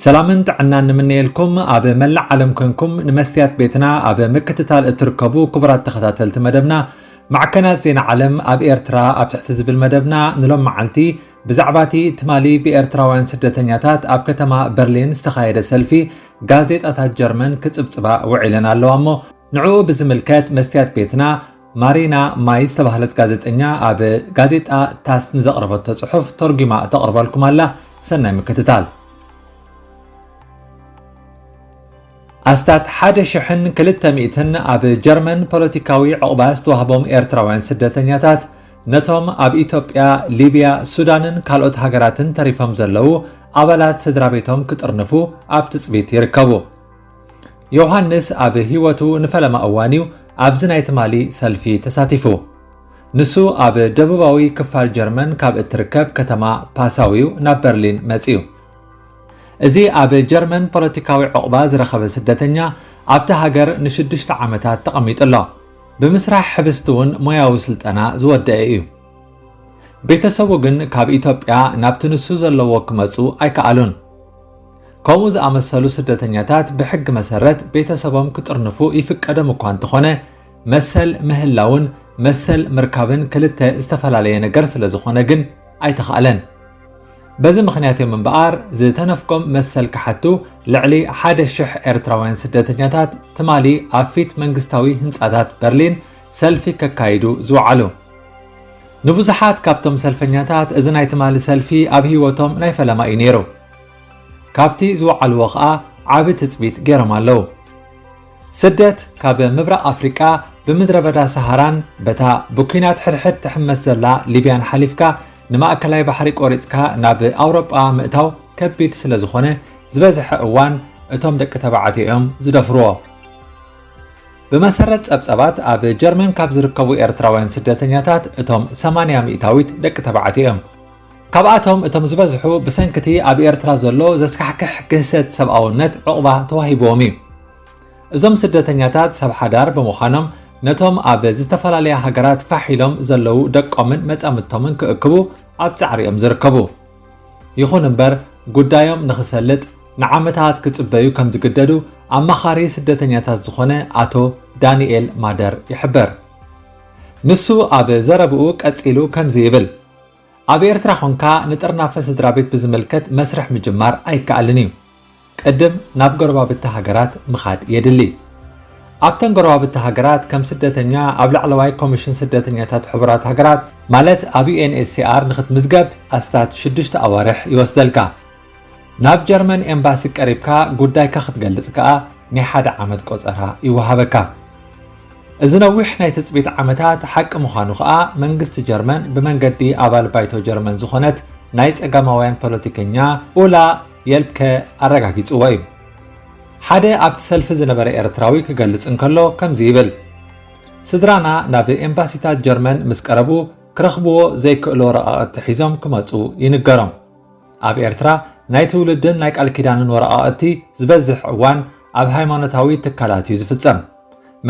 ሰላምን ጥዕናን ንምነየልኩም። ኣብ መላእ ዓለም ኮንኩም ንመስትያት ቤትና ኣብ ምክትታል እትርከቡ ክቡራት ተኸታተልቲ መደብና፣ ማዕከናት ዜና ዓለም ኣብ ኤርትራ ኣብ ትሕቲ ዝብል መደብና፣ ንሎም መዓልቲ ብዛዕባ እቲ ትማሊ ብኤርትራውያን ስደተኛታት ኣብ ከተማ በርሊን ዝተኻየደ ሰልፊ ጋዜጣታት ጀርመን ክጽብጽባ ውዒለን ኣለዋ እሞ፣ ንዕኡ ብዝምልከት መስትያት ቤትና ማሪና ማይ ዝተባህለት ጋዜጠኛ ኣብ ጋዜጣ ታስ ንዘቕረበቶ ጽሑፍ ተርጒማ ተቕርበልኩም ኣላ። ሰናይ ምክትታል። ኣስታት ሓደ ሽሕን ክልተ ሚእትን ኣብ ጀርመን ፖለቲካዊ ዕቑባ ዝተዋህቦም ኤርትራውያን ስደተኛታት፣ ነቶም ኣብ ኢትዮጵያ፣ ሊብያ፣ ሱዳንን ካልኦት ሃገራትን ተሪፎም ዘለዉ ኣባላት ስድራ ቤቶም ክጥርንፉ ኣብ ትጽቢት ይርከቡ። ዮሃንስ ኣብ ህይወቱ ንፈለማ እዋን እዩ ኣብዚ ናይ ትማሊ ሰልፊ ተሳቲፉ። ንሱ ኣብ ደቡባዊ ክፋል ጀርመን ካብ እትርከብ ከተማ ፓሳው እዩ ናብ በርሊን መጺኡ። እዚ ኣብ ጀርመን ፖለቲካዊ ዕቑባ ዝረኸበ ስደተኛ ኣብቲ ሃገር ንሽዱሽተ ዓመታት ተቐሚጡ ኣሎ። ብምስራሕ ሕብስቲ እውን ሞያዊ ስልጠና ዝወደአ እዩ። ቤተሰቡ ግን ካብ ኢትዮጵያ ናብቲ ንሱ ዘለዎ ክመጹ ኣይከኣሉን። ከምኡ ዝኣመሰሉ ስደተኛታት ብሕጊ መሰረት ቤተሰቦም ክጥርንፉ ይፍቀዶም እኳ እንተኾነ፣ መሰል ምህላውን መሰል ምርካብን ክልተ ዝተፈላለየ ነገር ስለ ዝኾነ ግን ኣይተኻእለን። በዚ ምኽንያት እዮም እምበኣር ዝተነፍጎም መሰል ክሓቱ ልዕሊ ሓደ ሽሕ ኤርትራውያን ስደተኛታት ትማሊ ኣብ ፊት መንግስታዊ ህንጻታት በርሊን ሰልፊ ከካይዱ ዝወዓሉ። ንብዙሓት ካብቶም ሰልፈኛታት እዚ ናይ ትማሊ ሰልፊ ኣብ ህይወቶም ናይ ፈለማ እዩ ነይሩ። ካብቲ ዝወዓልዎ ኸኣ ዓቢ ትጽቢት ገይሮም ኣለዉ። ስደት ካብ ምብራቕ ኣፍሪቃ ብምድረ በዳ ሰሃራን በታ ብኲናት ሕድሕድ ትሕመስ ዘላ ሊብያን ሓሊፍካ ንማእከላይ ባሕሪ ቆሪጽካ ናብ ኣውሮጳ ምእታው ከቢድ ስለ ዝኾነ ዝበዝሐ እዋን እቶም ደቂ ተባዕትዮ እዮም ዝደፍርዎ። ብመሰረት ጸብጻባት ኣብ ጀርመን ካብ ዝርከቡ ኤርትራውያን ስደተኛታት እቶም ሰማንያ ሚእታዊት ደቂ ተባዕትዮ እዮም። ካብኣቶም እቶም ዝበዝሑ ብሰንክቲ ኣብ ኤርትራ ዘሎ ዘስካሕክሕ ግህሰት ሰብኣውነት ዕቑባ ተዋሂብዎም እዩ። እዞም ስደተኛታት ሰብ ሓዳር ብምዃኖም ነቶም ኣብ ዝተፈላለያ ሃገራት ፋሕ ኢሎም ዘለዉ ደቆምን መጻምድቶምን ክእክቡ ኣብ ጻዕሪ እዮም ዝርከቡ። ይኹን እምበር ጉዳዮም ንኽሰልጥ ንዓመታት ክጽበዩ ከም ዝግደዱ ኣማኻሪ ስደተኛታት ዝኾነ ኣቶ ዳንኤል ማደር ይሕብር። ንሱ ኣብ ዘረብኡ ቀጺሉ ከምዚ ይብል። ኣብ ኤርትራ ኾንካ ንጥርናፈ ስድራ ቤት ብዝምልከት መስርሕ ምጅማር ኣይከኣልን እዩ። ቅድም ናብ ጎረባብቲ ሃገራት ምኻድ የድሊ። ኣብተን ጎረባብቲ ሃገራት ከም ስደተኛ ኣብ ላዕለዋይ ኮሚሽን ስደተኛታት ሕቡራት ሃገራት ማለት ኣብ ዩ ኤን ኤች ሲ ኣር ንኽትምዝገብ ኣስታት ሽዱሽተ ኣዋርሕ ይወስደልካ። ናብ ጀርመን ኤምባሲ ቀሪብካ ጉዳይካ ክትገልጽ ከኣ ናይ ሓደ ዓመት ቆጸራ ይወሃበካ። እዚ ነዊሕ ናይ ትጽቢት ዓመታት ሓቂ ምዃኑ ከኣ መንግስቲ ጀርመን ብመንገዲ ኣባል ባይቶ ጀርመን ዝኾነት ናይ ጸጋማውያን ፖለቲከኛ ኡላ የልብከ ኣረጋጊጽዎ እዩ። ሓደ ኣብቲ ሰልፊ ዝነበረ ኤርትራዊ ክገልጽ እንከሎ ከምዚ ይብል። ስድራና ናብ ኤምባሲታት ጀርመን ምስ ቀረቡ ክረኽብዎ ዘይክእሉ ወረቓቕቲ ሒዞም ክመጹ ይንገሮም። ኣብ ኤርትራ ናይ ትውልድን ናይ ቃል ኪዳንን ወረቓቕቲ ዝበዝሕ እዋን ኣብ ሃይማኖታዊ ትካላት እዩ ዝፍጸም።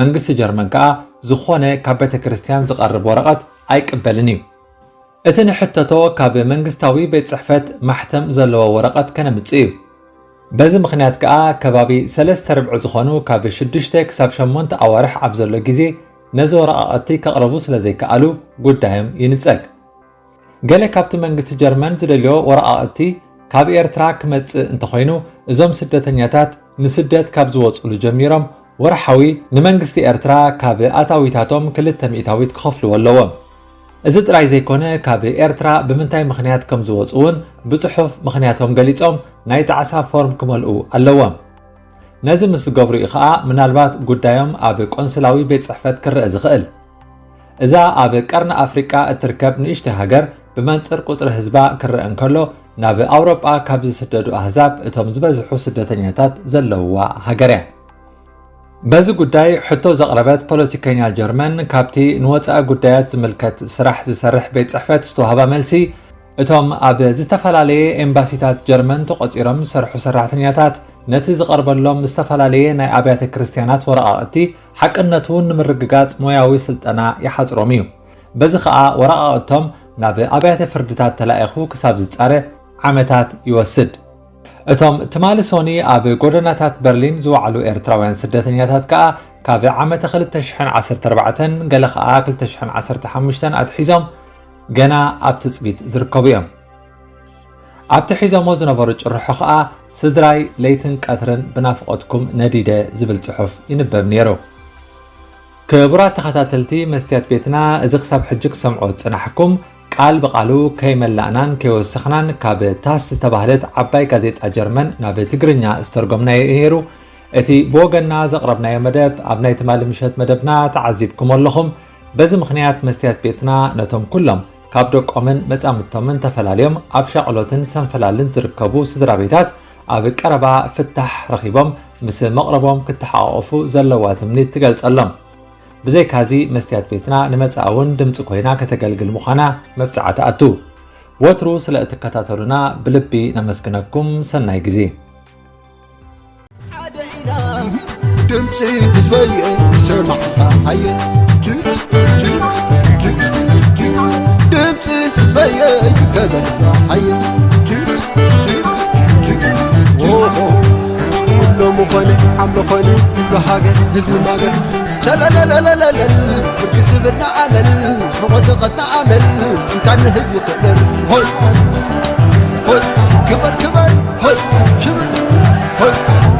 መንግስቲ ጀርመን ከኣ ዝኾነ ካብ ቤተ ክርስቲያን ዝቐርብ ወረቐት ኣይቅበልን እዩ። እቲ ንሕተቶ ካብ መንግስታዊ ቤት ጽሕፈት ማሕተም ዘለዎ ወረቐት ከነምጽእ እዩ። በዚ ምኽንያት ከኣ ከባቢ ሰለስተ ርብዒ ዝኾኑ ካብ ሽዱሽተ ክሳብ ሸሞንተ ኣዋርሕ ኣብ ዘሎ ግዜ ነዚ ወረቓቕቲ ከቕርቡ ስለ ዘይከኣሉ ጉዳዮም ይንጸግ። ገለ ካብቲ መንግስቲ ጀርመን ዝደልዮ ወረቓቕቲ ካብ ኤርትራ ክመጽእ እንተኾይኑ፣ እዞም ስደተኛታት ንስደት ካብ ዝወጽሉ ጀሚሮም ወርሓዊ ንመንግስቲ ኤርትራ ካብ ኣታዊታቶም ክልተ ሚእታዊት ክኸፍልዎ ኣለዎም። እዚ ጥራይ ዘይኮነ፣ ካብ ኤርትራ ብምንታይ ምኽንያት ከም ዝወጹ እውን ብጽሑፍ ምኽንያቶም ገሊጾም ናይ ጣዕሳ ፎርም ክመልኡ ኣለዎም። ነዚ ምስ ዝገብሩ እዩ ኸኣ ምናልባት ጉዳዮም ኣብ ቆንስላዊ ቤት ጽሕፈት ክረአ ዝኽእል። እዛ ኣብ ቀርኒ ኣፍሪቃ እትርከብ ንእሽተይ ሃገር ብመንጽር ቁጽሪ ህዝባ ክረአ እንከሎ፣ ናብ ኣውሮጳ ካብ ዝስደዱ ኣህዛብ እቶም ዝበዝሑ ስደተኛታት ዘለውዋ ሃገር እያ። በዚ ጉዳይ ሕቶ ዘቕረበት ፖለቲከኛ ጀርመን፣ ካብቲ ንወጻኢ ጉዳያት ዝምልከት ስራሕ ዝሰርሕ ቤት ጽሕፈት ዝተዋህባ መልሲ፣ እቶም ኣብ ዝተፈላለየ ኤምባሲታት ጀርመን ተቖጺሮም ዝሰርሑ ሰራሕተኛታት፣ ነቲ ዝቐርበሎም ዝተፈላለየ ናይ ኣብያተ ክርስትያናት ወረቓቕቲ ሓቅነቱ ንምርግጋጽ ሞያዊ ስልጠና ይሓጽሮም እዩ። በዚ ኸኣ ወረቓቕቶም ናብ ኣብያተ ፍርድታት ተላኢኹ ክሳብ ዝጻረ ዓመታት ይወስድ። እቶም ትማሊ ሶኒ ኣብ ጎደናታት በርሊን ዝወዓሉ ኤርትራውያን ስደተኛታት ከኣ ካብ ዓመተ ክልተ ሽሕን ዓሰርተ ኣርባዕተን ገለ ከኣ ክልተ ሽሕን ዓሰርተ ሓሙሽተን ኣትሒዞም ገና ኣብ ትጽቢት ዝርከቡ እዮም። ኣብቲ ሒዞሞ ዝነበሩ ጭርሖ ከኣ፣ "ስድራይ ለይትን ቀትርን ብናፍቖትኩም ነዲደ" ዝብል ጽሑፍ ይንበብ ነይሩ። ክቡራት ተኸታተልቲ መስትያት ቤትና፣ እዚ ክሳብ ሕጂ ክሰምዖ ዝጸናሕኩም፣ ቃል ብቓሉ ከይመላእናን ከይወሰኽናን ካብ ታስ ዝተባህለት ዓባይ ጋዜጣ ጀርመን ናብ ትግርኛ ዝተርጎምናዮ እዩ ነይሩ። እቲ ብወገንና ዘቕረብናዮ መደብ ኣብ ናይ ትማሊ ምሸት መደብና ተዓዚብኩም ኣለኹም። በዚ ምኽንያት መስትያት ቤትና ነቶም ኩሎም ካብ ደቆምን መጻምድቶምን ተፈላልዮም ኣብ ሻቕሎትን ሰንፈላልን ዝርከቡ ስድራ ቤታት ኣብ ቀረባ ፍታሕ ረኺቦም ምስ መቕረቦም ክተሓቋቐፉ ዘለዋ ትምኒት ትገልጸሎም። ብዘይካዚ መስትያት ቤትና ንመጻኢ እውን ድምጺ ኮይና ከተገልግል ምዃና መብጽዓ ትኣቱ። ወትሩ ስለ እትከታተሉና ብልቢ ነመስግነኩም። ሰናይ ግዜ። ሓደ ኢና ድምፂ ህዝበይ ስማዕካ ሃየ። ድምፂ ህዝበይ ከበልካ ሃየ። ኦሆ፣ ኩሎ ምኾነ ዓምሎ ኾነ ህዝቢ ሃገር ህዝቢ ማገር ሰለለለለለል ብርኪ ስብርና ኣመል ብቆፅቐትና ኣመል እንካን ንህዝቢ ክብር ሆይ ሆይ ክበር ክበር ሆይ ሽብር ሆይ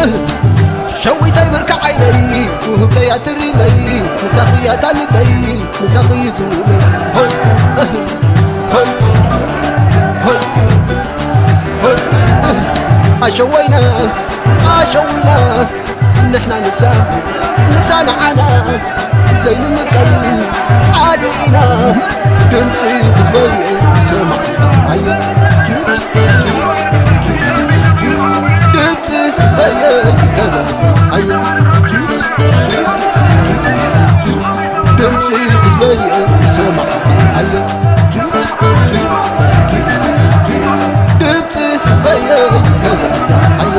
እህ ሸዊታይ ብርካ ዓይነይ ውህብተይ ኣትሪመይ ምሳኽያታ ልበይ ምሳኽይ ዝውበይ ሆይ እህ ሆይ ሆይ ሆይ እህ ኣሸወይና ኣሸዊና ንሕና ንሳ ንሳ ንዓና ዘይንምቀል ሓደ ኢና ድምፂ ህዝበይ ስማዕ ኣየ ድምፂ ህዝበይ ከበል ኣየ ድምፂ ህዝበይ ስማዕ ኣየ ድምፂ ህዝበይ ከበል ኣየ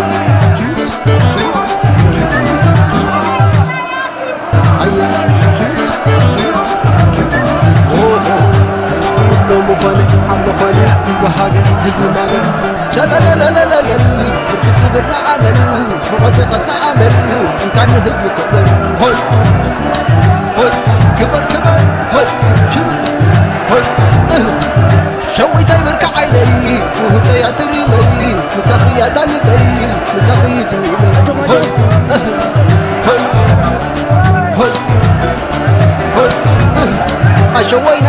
ሸዊታይ ብርካ ዓይነይ ውህብተይ ኣትሪመይ ምሳኺ ያታ ልበይ ምሳኺ ዝውበይ ሆይ እህ ሆይ ሆይ ሆይ እህ ኣሸወይና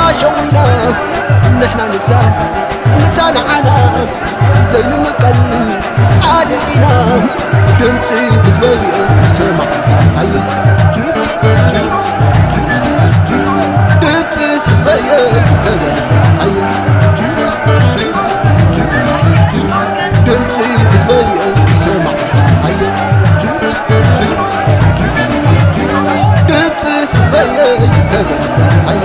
ኣሸዊና ንሕና ንሳ ንሳ ንዓና ዘይንምቀል ሓደ ኢና ድምፂ ህዝበይ ስማዕ ኣየ ድምፂ ህዝበይ ከበል ኣየ ድምፂ ህዝበይ ስማዕ ኣየ ድምፂ ህዝበይ ከበል ኣየ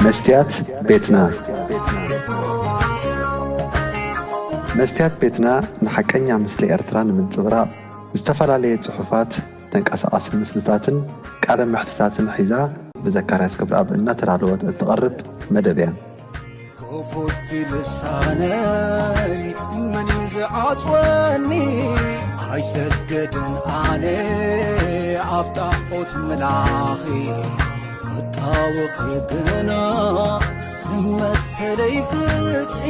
መስትያት ቤትና። መስትያት ቤትና ንሓቀኛ ምስሊ ኤርትራ ንምንጽብራቕ ዝተፈላለየ ጽሑፋት፣ ተንቀሳቓሲ ምስልታትን ቃለ መሕትታትን ሒዛ ብዘካርያስ ክብረኣብ እናተዳለወት እትቐርብ መደብ እያ። ክፉት ልሳነይ መን እዩ ዝዓጽወኒ? ኣይሰግድን ኣነ ኣብ ጣዖት ምላኺ ክጣወኺ ግና ንመሰለይ ፍትሒ